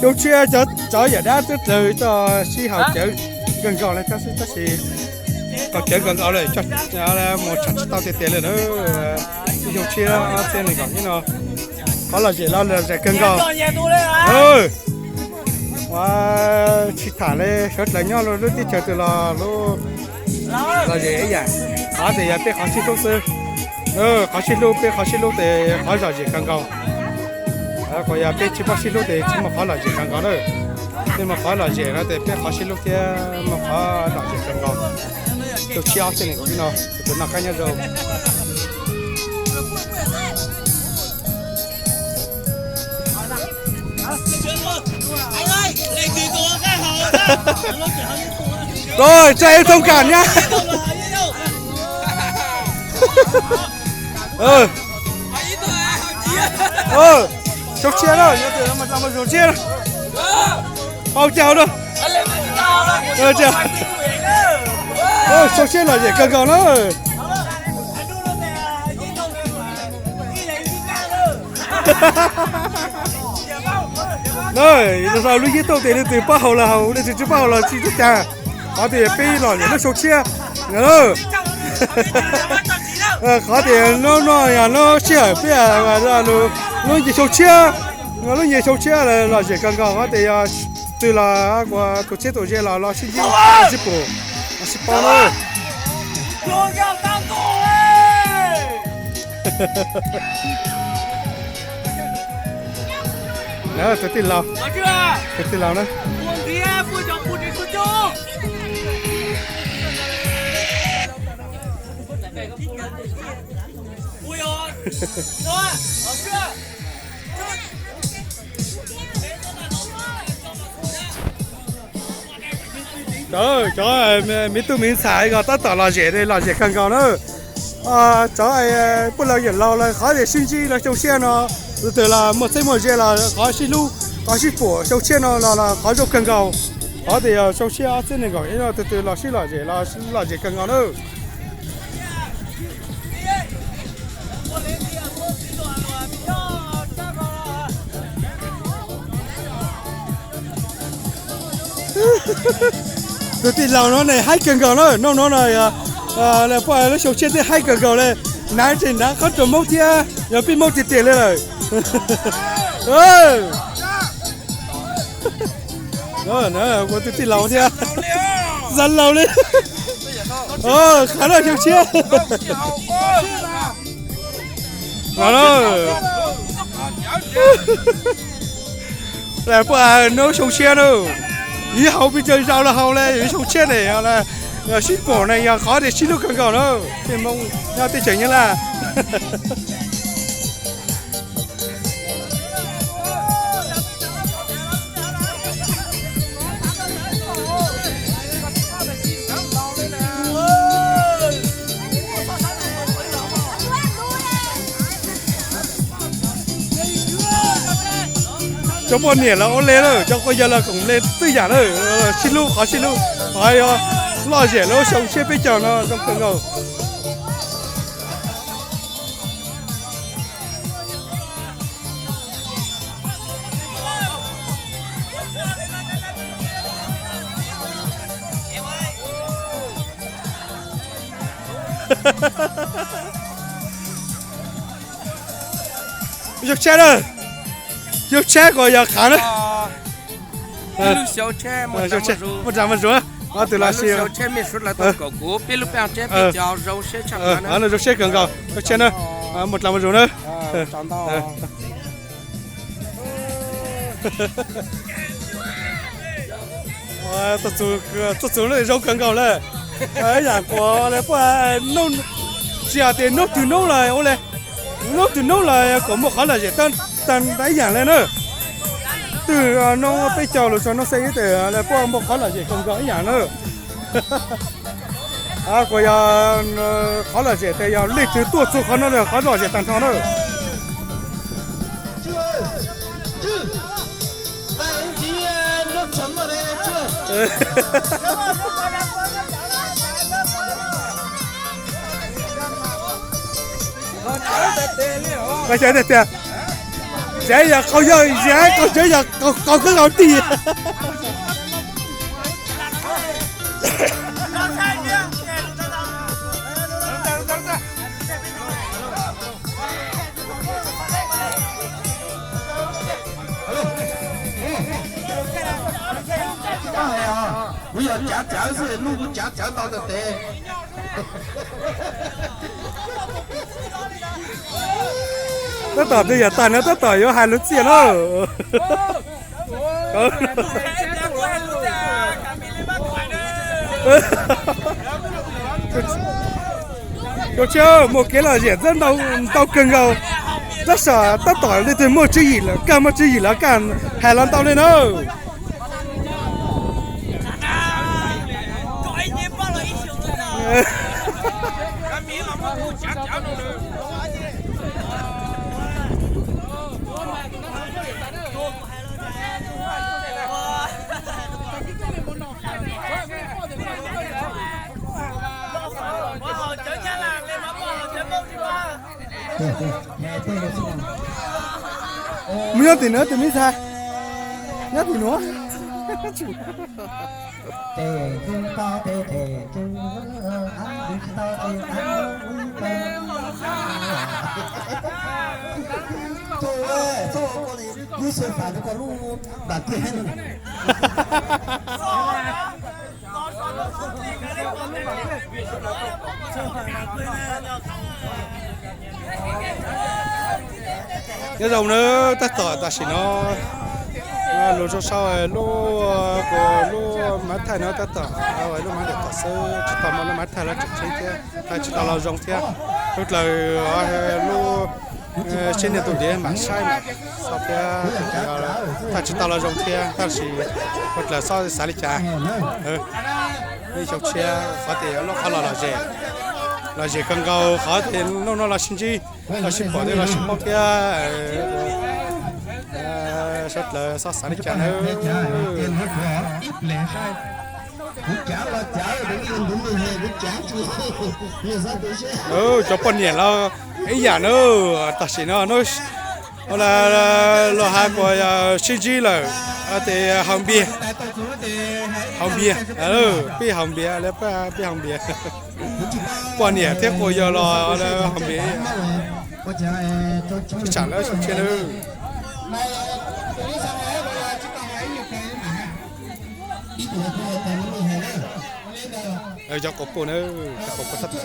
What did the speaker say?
Xyoo tshiab cov yawm dab twb dlaws tso, sib haus cawv kawg nkaus li tab sis, tab sis haus cawv kawg nkaus li, mus tsham tsis tau tiag tiag li na. Xyoo tshiab ob txhiab nees nkaum ib no, qhov lom zem los lom zem kawg nkaus. Ua tsis tham li, sawv dlawg nyob lub teb chaws twg los lub lom zem ib yam, qhov tias yog peb qhov sib hlub xwb. Qhov sib hlub, peb qhov sib hlub tes qhov lom zem kawg nkaus. Qhov yog peb tsis muaj sib hlub tes tsis muaj qhov lom zem kawg nkaus na. Peb muaj qhov lom zem no tes peb qhov sib hlub thiab muaj qhov lom zem kawg nkaus. Xyoo tshiab ob txhiab nees nkaum ib no, tus noj qab nyob zoo. Rồi, cho em thông cảm nhá. Xyoo tshiab na, xyoo tshiab na. Hau caug na. Xyoo tshiab lom zem kawg nkaus na. Lub yeeb tauj tes leej twg pab haus los haus, leej twg tsis pab haus los tsis txhob cas. Qhov tias peb lom zem lub xyoo tshiab. Qhov tias no no yog lub sij hawm peb lub nce xyoo tshiab, lub nce xyoo tshiab lom zem kawg nkaus. Qhov tias yog twg los ua tus txhiab tus ze los los sib ntsib sib pum sib paub na. Tus tij laug, tus tij laug na. Cov me tub me ntxhais ko tab tom lom zem, lom zem kawg nkaus na. Cov poj laug yawm laus lawv qhov tias sib ntsib lawv xyoo tshiab no, tus twg los muaj txheeb muaj ze los qhov sib hlub qhov sib pum xyoo tshiab no los qhov zoo kawg nkaus. Qhov tias yog xyoo tshiab ob txhiab nees nkaum ib no tus twg los sib lom zem los lom zem kawg nkaus na. Tus tij laug no ne haib kawg nkaus na, no no no, poj lub xyoo tshiab twb haib kawg nkaus li, hnav tseem hnav qhov rau Hmoob thiab yog peb Hmoob tiag tiag li lawm. Ua tus tij laug thiab, za laus li, qhov no xyoo tshiab. Poj nub xyoo tshiab na, yus haus pes tsawg zaus los haus li, yus xyoo tshiab ne, sib pom ne yog qhov tias sib hlub kawg nkaus na, peb Hmoob nyob teb chaws Nyab Laj. Cov poj niam los ua le lawm, cov quas yawg los koom le twb yam lawm, sib hlub qhov sib hlub, qhov loj zem lub xyoo tshiab peb caug no zoo kawg nkaus. Yawg Tshaj na, yawg Tshaj kom yog qhav na. Muaj dlam muaj zuag, ob tug los si, zoo siab kawg nkaus, yawg Tshaj na, muaj dlam muaj zuag na. Txhua txhua zoo kawg nkaus li. Ib yam kuas poj, tsis hais tias hnub twg hnub los ua li, hnub twg hnub los kom muaj qhov lom zem tag ib yam li na. Twb hnub peb caug los txog hnub xya ib tes poj muaj qhov lom zem kawg nkaus ib yam na. Kuas yog qhov lom zem tes yog leej twg tuaj txog qhov no qhov lom zem tag nrho na. Tiag tiag, Zeb yog qau yawg, zeb qau tsev yog qau kawg nkaus tig. Kuv yog cav cawv xwb, lub kuv cav cawv tau tas tes. Tab tom twg yam tag no tab tom yuav hais lus txiaj na. Koj tsis muaj kev lom zem ntau kawg nkaus. Tab sis tab tom leej twg muaj tswv yim lawm, koj muaj tswv yim lawm koj hais los ntau li na. Mus nyob tim nuav tus me ntxhais, nyob tim nuav. Nyob zoo nawb, tab tom tam sim no lug zoo sau lub, kuas lub mav thaij no tab tom lub mav thaij tom xwb, tsis tau muaj lub mav thaij los tseem ceeb thiab, thaij tsis tau los zoo thiab. Lub dlawg lub siab nyiaj tus ntiav mam saib mas, xyov thiab, thaij tsis tau los zoo thiab tab sis ua dlawg xob xav li cas. Ib xyoo tshiab xyov tias yuav lub qhov los lom zem, lom zem kawg nkaus qhov tias hnub no los sib ntsib, los sib pom thiab los sib paub thiab. Sawv dlawg xob xav li cas nawb. Cov poj niam los ib yam na, tam sim no los hais kuas sib ntsib lawm, tes haus npias, haus npias, peb haus npias, peb haus npias. Poj niam thiab quas yawg los haus npias. Tsam lawv xyoo tshiab nawb. Cov quas puj na, cov quas puj sab tod.